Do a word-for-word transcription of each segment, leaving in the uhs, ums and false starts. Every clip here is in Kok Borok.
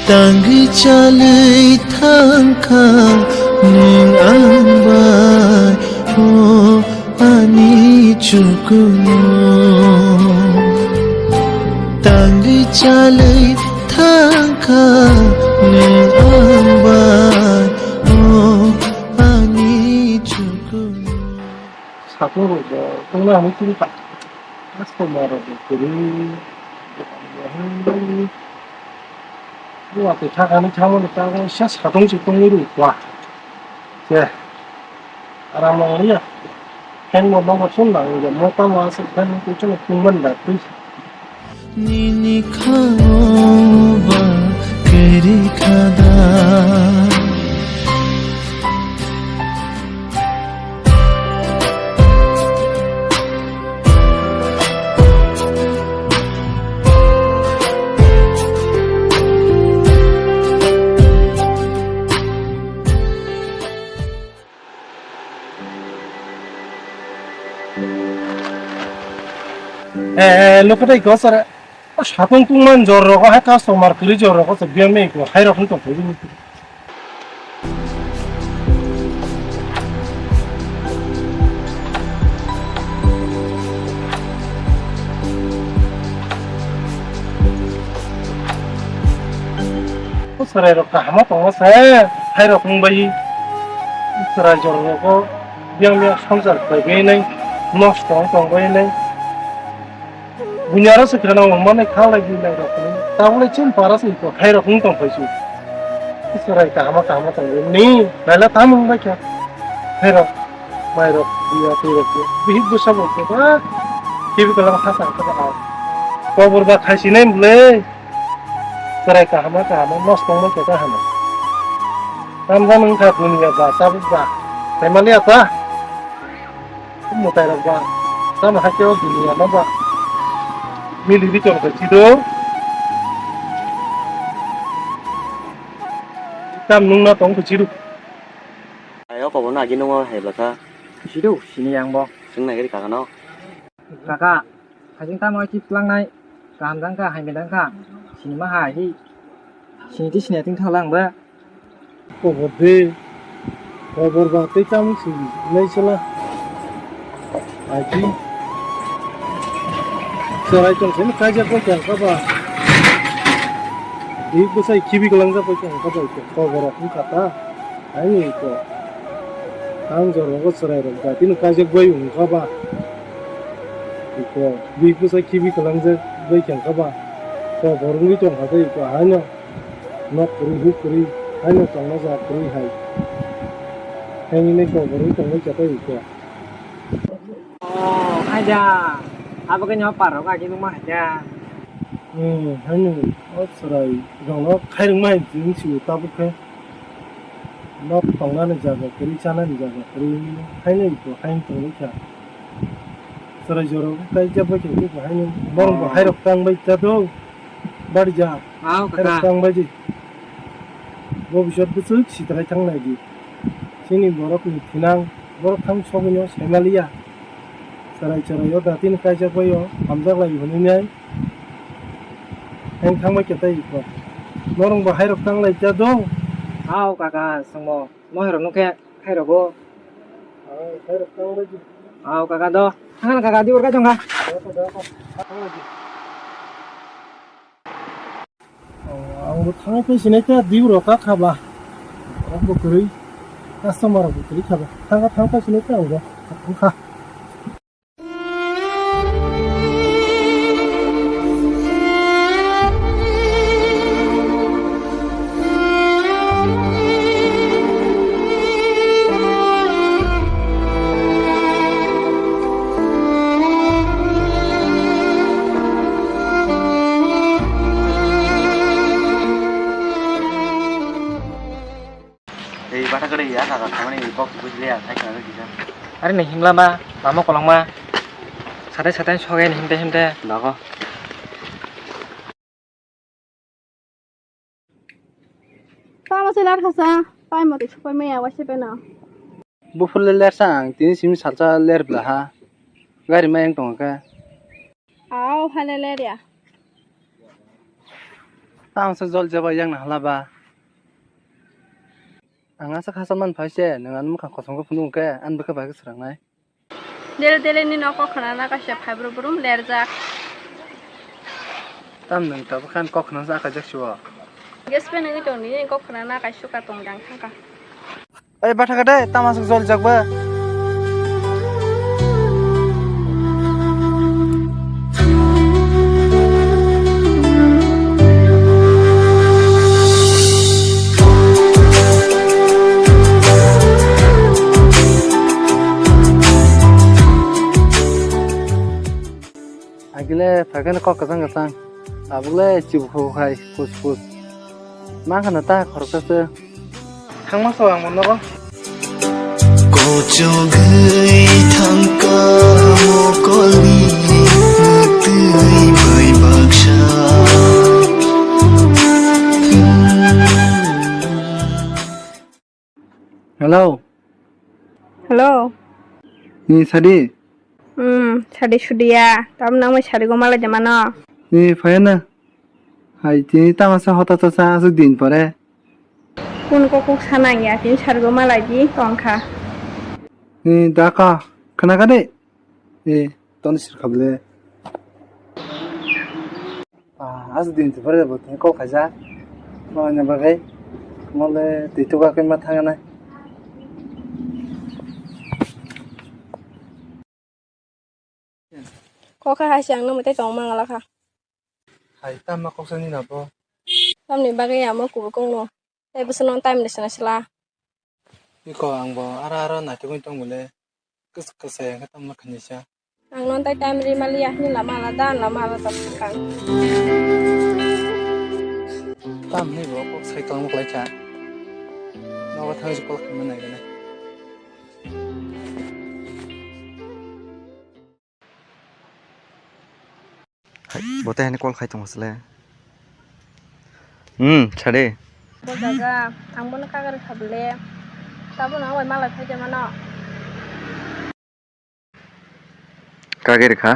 Tangwi chalwi thangkha nwng ang bai, o ani chukunu. Tangwi chalwi thangkha nwng ang bai, o ani chukunu. Satung rok bo tongna hwnwi tini ta. Customer rok bo kwrwi. Watwi thakani thamani ta kisa satung se tongwi rw kha. Se. Aram nang liya. Fan bo nogo chwng nang ya. Mota ma se fan bo chwng tongmani da twi. Nini khao ba kwrwi kha da. Eh, eh, look at the grocery. Satung tungman jor rogo hai customer kwrwi jor rogo se biang mei ko hai rok tong phai. Chwrai rok kaham tongo se hai rok wng bai. Chwrai jor rogo biang biang swngchar khlai bai nai, nosto wng tong bai nai. Bunyaro se kheno mane khalai bilai rok ni. Tabole chin para se ko hai rok wng tong phai su. Israel kahama kahama tong ni. Naila tamung bai kha. Hai rok. Mai rok, biya twi rok. Bihik bwsa bo ko ba. Kibi kalang ha sa ka ba. Kobor ba khai sinai mle. Israel kahama kahama nos tong bai kha hana. Tamjani wngkha dunia ba tabuk ba. Taimalia ta. Mwtai rok ba tamo hai khe o dunia no ba mili ri tong khe chido. Tam nung na tong khe chido. Ayo, kobor no agi nungo hai bwkha. Chido, sini yang bo. Chwng nai gari kaka no. Kaka, hajing tamo ai chip lang nai. Kaham jang kha, hai medang kha. Sini ma hai hi. Sini ti sini ting thalang ba. Kobor de, kobor ba tei tamo si nai sala. Aji. Chwrai tong sini kaijak bai kha ba. Di bwsai khibi kwlangjak bai kha ba. Kobor rok wngkha ta. Ani ko. Ang jora go chwrai rok ba. Tini kaijak bai wngkha ba. Iko. Di bwsai khibi kwlangjak bai kha ba. Kobor wngwi tong kha ta iko. Haino. Nok kwrwi, huk kwrwi, haino tongna ja kwrwi hai. Haini kok kwrwi tongwi chatai ko. Oh, haida. Abo khe nw parok agi nw ma haida. Hmm, haino o chwrai rokno khairwng ma hai jing si tabuk khe. Nok tongnani jaga kwrwi, chanani jaga kwrwi, haino ko haino tongwi kha. Chwrai jorao kaijak bai khe haino norok bo hairok tang bai ta do. Barja. Wow, kaka. Tang bai di. Bo bisor bwswk sitrai thang nai di. Chini borok ni thinang, borok thang sogwi no saimaliya. Chwrai chwrai o da tini kaijak bai o hamjak lai hwnwi nai. Ang thang bai khe tai ko. Norong bo hairok tang lai ta do. Wow, kaka, songmo. Moherok nokhe khairok o. Ang khairok tang bai di. Wow, kaka do. Thang kaka di orka jongka. Thang bai di. Ang bo thang phai sinai ta di ro ka kha ba. Ang bo kwrwi. Customer bo kwrwi kha ba. Thang thang phai sinai ta ang bo. Ang kha. Ei, bata kwrwi ya, kaka, khamani kok bujli ya, khai khna kisa. Are ni himla ma, mama kolong ma. Satai satai soge ni himte himte. Dago. Tamo se lar khasa, pai mati supai maya wase pena. Buphur le ler sa ang, tini simi salsa ler bla ha. Gari ma yang tong kha. Au, hale ler ya. Tamo se jol jaba yang na hala ba. Ang asa khasa man phai se, nwng ani mwkhang kosom khe phunuk khe, ani bwkha bai khe swrangnai. Dele dele ni nok kok khna na kaisa phai brum brum lerjak. Tam nwng tabuk khan kok khna sa kaijak sibo. Gas pen ngi tong ni kok khna na kaisa ka tong jang thangka. Oi, bathakade, tamo aswk jolijak ba? Agile phagana kok kwchang kwchang. Tabukle chibukhu khai pus pus. Ma khana ta khoroksa se. Thangma so ang nogo. Kochogwi thangka mokolni mwtwi bai baksa. Hello. Hello. Ni sadi? Hmm, sadi sudiya. Tam nang mai sadi go malai de mano. Ni phayana. Hai, tini tamasa hota tasa aswk din pore. Kun kok kok sana ya, tini sadi go malai di tongkha. Ni daka, khana kade? E, toni sirkha bole. Ah, aswk din se pore bo tini kok khaijak. Mo ne bagai. Mole twi tuga khe ma thangana. Kok kha hai se ang no mate tong mangala kha. Hai, tamma kok sani na bo? Tamni bagwi amo kubui kongno. Tei bwswk no time rwsana sla. Iko ang bo aro aro naitugwi tong bole. Kwchak kwchai ang khe tamma khainisa. Ang no tai time ri maliya hini lama alada, lama alada thangkang. Tam hini bo kok sai tong klai kha. Nogo thangwi call khaima nai gana. Hai, bo tei hani call khai tongo sle. Hmm, sadi. Bo jaga, ang bono kagari kha bole. Tabuk no ang bai malai phai de mano. Kagari kha.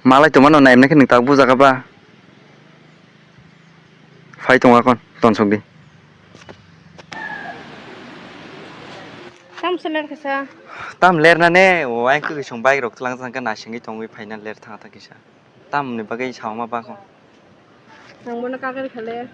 Malai tongmano naimna khe nwng tabuk bo jaga ba. Phai tongo akon, tonsok di. Tam se ler kasa. Tam ler na ne, o ang khe song bike rok tlang jang khe nasingwi tongwi phaina ler thang thang kisa. Tam ni bagwi sao ma ba ko. Ang bono kagari khale.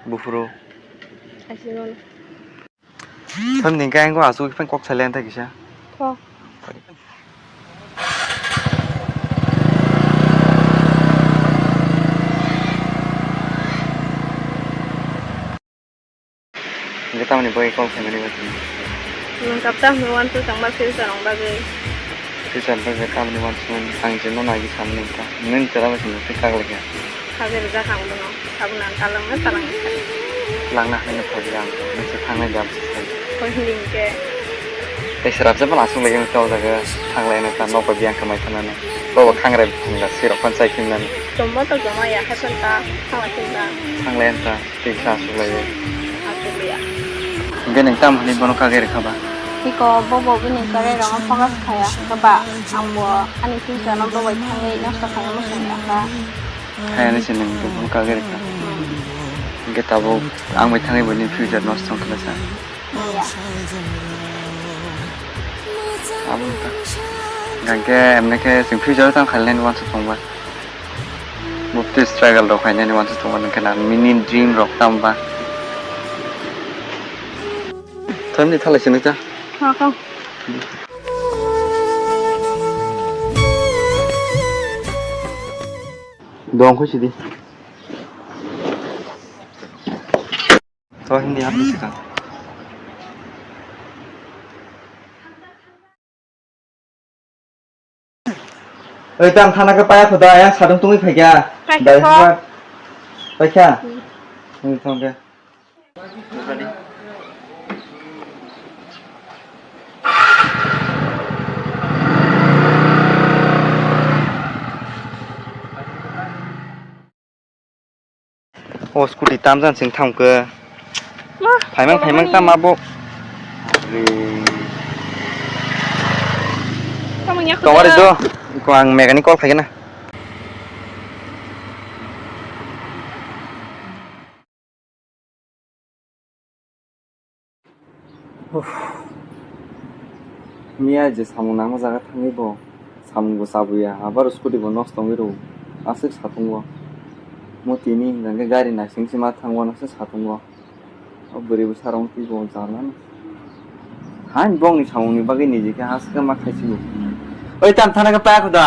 Buphuru. Asino. Thon ni khe ang ko asuk phai kok silent thai kisa. Kok. Hingke tamoni bagwi kok khaimani bagwi? Nwng kapta hwnwi uansuk tongma future rok bagwi. Future bagwi tamoni uansuk ang je no naiwi samani wngkha. Nwng chwla bai se nwng twi kagwi kha. Kagwi rijak ang bono. Tabukno ang talangno talangwi kha. Langna hwnwi phai ang nwng se thangnai jam se sai. Koi hwnwi hinkhe? Tei se rabjak phano aswk lai wngkha o jaga thanglai nokha nokbar biyang khe mai thangnani. Bobo khangrai thangla sirok phano chai phimnani. Chombo to choma ya hai phano ta thanglai phimna. Thanglai wngkha. Tei sa suklaiwi. Asukliya. Hingke nwng tamo hinwi bono kagwi rwkha ba? Tiko bobo bini chwrairokno focus khaya, hwnkhe ba angbo ani future no bobai thangwi nosto khaina muchung ya kha. Hayani se nwng bono kagwi rwkha. Hingke tabuk ang bai thangwi bo nini future nosto wngkha sa. Ya. Abo wngkha. Hingke emne khe chwng future o tamo khailai nini uansuk tongba. Bo tei struggle rok khainani uansuk tongma nangkhe na mini dream rok tamo ba. Thani thalai se nukha. Ha, kha. Dong kho sidi. To hindi hapni sikang. Oi, tam thana khe paya khoda, yang sadung tungwi phaikha. Paikha Dai kho. Hwat. Paikha? Hmm. Tungwi thangkhe. O scooty tamjani sing thangkhe. Wah, phaimang, tongmani. Phaimang tama bo. Re. Tongmani ako tongwari da. Jo. Ko ang mechanic call khaikhe na. Miya je samung nangma jaga thangwi bo samung bo chabuya, abar scooty bo nosto wngwi rwo, aswk satung bo. Mo tini hwnkha khe gari naising se ma thang, uanw se satung bo. O bwrwi bwsa rok twi bo jala no. Hain bongni samung ni bagwi niji khe aswk ma khaisi bo. Oi, tam thana khe paya khuda.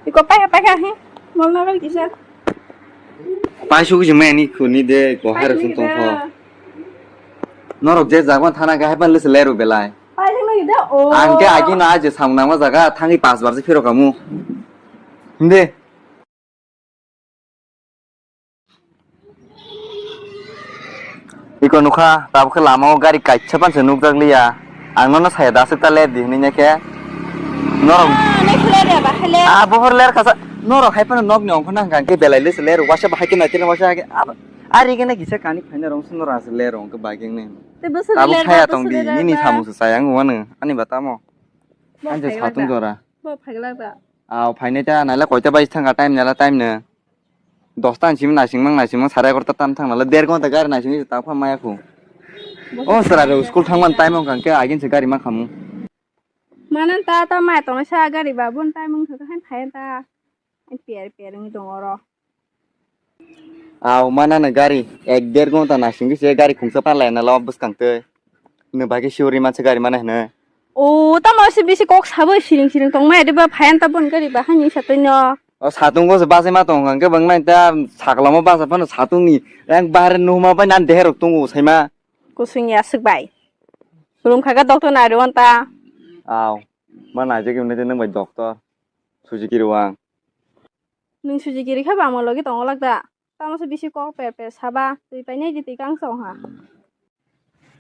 Iko paikha, paikha, he. Molna bai kisa. Paisuk je mani khuni de, ko hai rok sung tong kho. Norok je jaga thana ga hai pan lese leru belai. Paisuk nang de, o. Ang ke agi no aje samung nangma jaga thangi pas bar se phiro kamu. Hinde. Iko nukha, tabuk khe lama o gari kaisa panse nukjak liya. Ang nono saya da aswk ta ler di hinwi khe. Norok. Ah, nai khe ler ya, ba khe ler. Ah, bohor ler kasa. Norok hai phano nokni ongkho nang khe belai lese ler. Waisa bahai khe nai tene waisa hai khe. Ah, ari khe nai kisa kani phaina rong se norok aswk ler rong khe bageng nai. Tabuk thaya tong di, nini samung se sayang wano. Ani batamo. Ani je satung jora. Bo phaiglak da. Aw, phainai ta, naila koita baji thangkha time, naila time no. Dosta ni simi naising mang, naising mang, sare egarota tam thang naila, der gonta gari naising ta kha maya khu. O sara re school thangman time wngkha, hwnkhe agin se gari ma khamu. Manan ta, ta mai tongnai sa gari ba, bun time wngkha khe hain phai ta. Ai per per wngwi tong oro. Aw, manano gari ek der gonta naisingwi se gari khungsa palai na lo bwskang twi. Nwng bai khe suri manse gari mana hwnwi. O, tamo se bisi kok sabo siring siring tong mai de ba phayan ta bon gari ba hani satwi no. O satung go se bachai ma tong hwnkhe bang nai ta sakla mo bacha phano satung ni yang bahar no ma bai nan dehe rok tongo saima. Kusung ya swk bai. Rum kha ga doctor na ri on ta. Aw, ma naijak imne de nwng bai doctor. Suji kiri wang. Nwng suji kiri khe ba amo logi tongo lak da. Tamo se bisi kok per per saba, twi painai di twi kang song ha.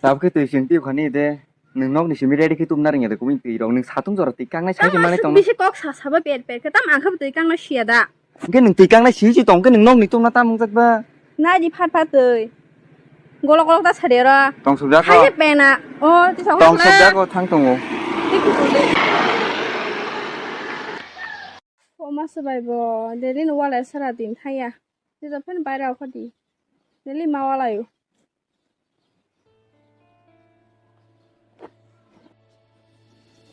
Tabuk khe twi chwng twi khani de, nwng nokni simi ready khe tubna rwngya de kubui twi rok, nwng satung jora twi kangnai sai se manai tong. Bisi kok sa saba per per khe, tam ang khe twi kangnai siya da. Hwnkhe nwng twi kangnai si si tong khe nwng nokni tubna tam wngjak ba. Nai di phat phat twi. Golok golok ta sari oro. Tong subjak ko. Hai pena. O, ti sok. Tong subjak ko thang tongo. O masa bai bo, daily no walai sara din thaya. Tei da phano baira okho di. Daily ma walaio.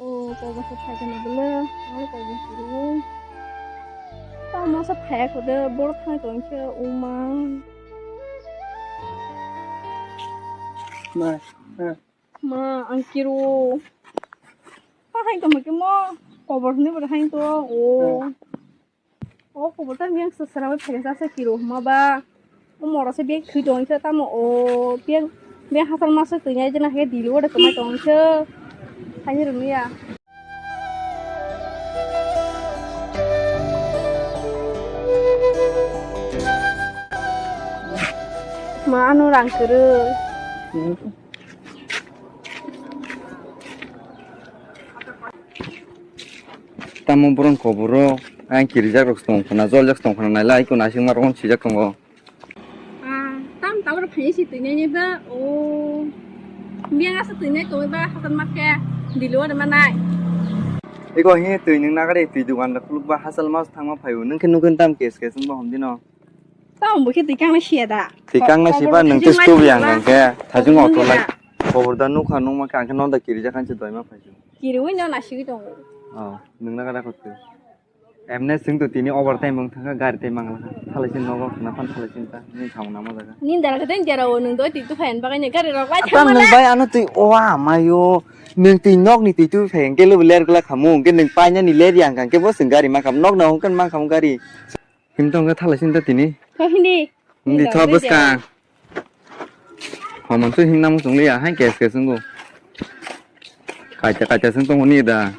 O, kobor se phai kana bole. Aro kobor se ro. Ta masa phai ko de, bor thang tong khe, o ma. Ma, ha. Ma, ang kiro. Ta hai tong khe mo, kobor ni bor hai to, o. Ha. O kubur ta miyang se sera bai phai sa se kiro huma ba. O moro se bag thui tong se tamo o bag, bag hasal masa twi nai jena he dili ore kwmai tong se. Thani rwmya. Ma ano rang kwrwi. Tamo boron koboro ang kirijak rok tong khna, joljak tong khna, naila iko naisingma rok sijak tongo. Ah, tam tabra phai si twi nai ba o. Biang asa twi nai tong ba hasan ma khe dilo de manai. Iko hi twi nung nagari twi dukan da kuluk ba hasal mas thangma phaio, nung khe nukun tam kes kes wng ba hom dino. Tamo bo khe twi kangnai siya da. Twi kangnai siba nwng tei stubui ang khe thajung auto lai. Kobor da nukha nungma khe ang khe nonda kirijak khan se doima phaisio. Kiriwi no nasigwi tongo. Oh, nwngna gada khotwi. Emne swng to tini overtime wng thangkha gari tei mangla kha. Thalai sin nogo khna phan thalai sin ta. Ni samung namo jaga. Ni dara khe tei dara o nwng doi twi tu phayan bagai ni gari rok lai thangma na. Bai ano twi o amayo. Nwng twi nok ni twi tu phayan khe lubu ler gla khamu. Hwnkhe nwng paina ni ler yang kha khe bo swng gari ma kham. Nok na hwnkhe ma kham gari. Him tong khe thalai sin ta tini. Khe hindi. Hindi tho bwskang. Hom hom se him namo chwng liya hai kes kes wngkho. Kaita kaita se wng tongo ni da.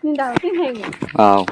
Ni da tin hai ni. Aw.